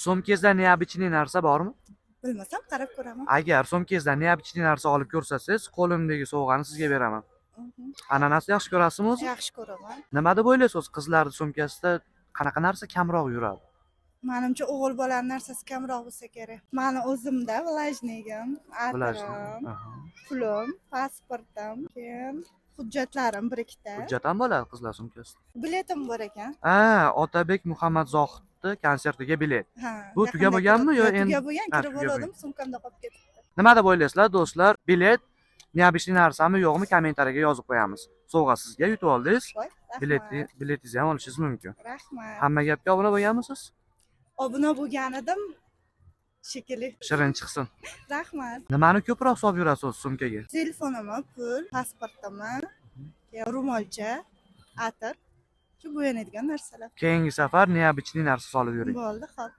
Sumkangizda необычный narsa bormi? Bilmasam, qarab ko'raman. Agar sumkangizdan необычный narsa olib ko'rsatsangiz, qo'limdagi sovg'ani sizga beraman. Ananasni yaxshi ko'rasizmi o'zi? Yaxshi ko'raman. Nima deb o'ylaysiz, qizlarni sumkasida qanaqa narsa kamroq yuradi? Manimcha, o'g'il bolani narsasi kamroq bo'lsa kerak. Mani o'zimda влажник im, atirim, pulim, pasportim, keyin hujjatlarim bir ikkita. Hujjat ham bo'ladi qizlar sumkasida? Biletim bor ekan. Ha, Otabek Muhammadzohidni konsertiga bilet. Ha. Bu Yaqinda tugab bo'lganmi yo Yo'q, tugab bo'lgan, Ha, kirib tugab. oldim, sumkamda qolib ketibdi. Nima deb o'ylaysizlar, do'stlar? Bilet необычный narsami, yo'qmi, kommentariyaga yozib qo'yamiz. Sovg'a sizga, yutib oldingiz. Voy, rahmat. Biletingizni ham olishingiz mumkin. Rahmat. Hamma gapga obuna bo'lganmisiz? Obuna bo'lgan edim shekilli. Shirin chiqsin. Rahmat. Nimani ko'proq solib yurasiz sumkaga? Telefonimni, pul, pasportimni, keyin ro'molcha, atir, shu bo'yanadigan narsalar. Keyingi safar необычный narsa solib yuring. Bo'ldi, xo'p.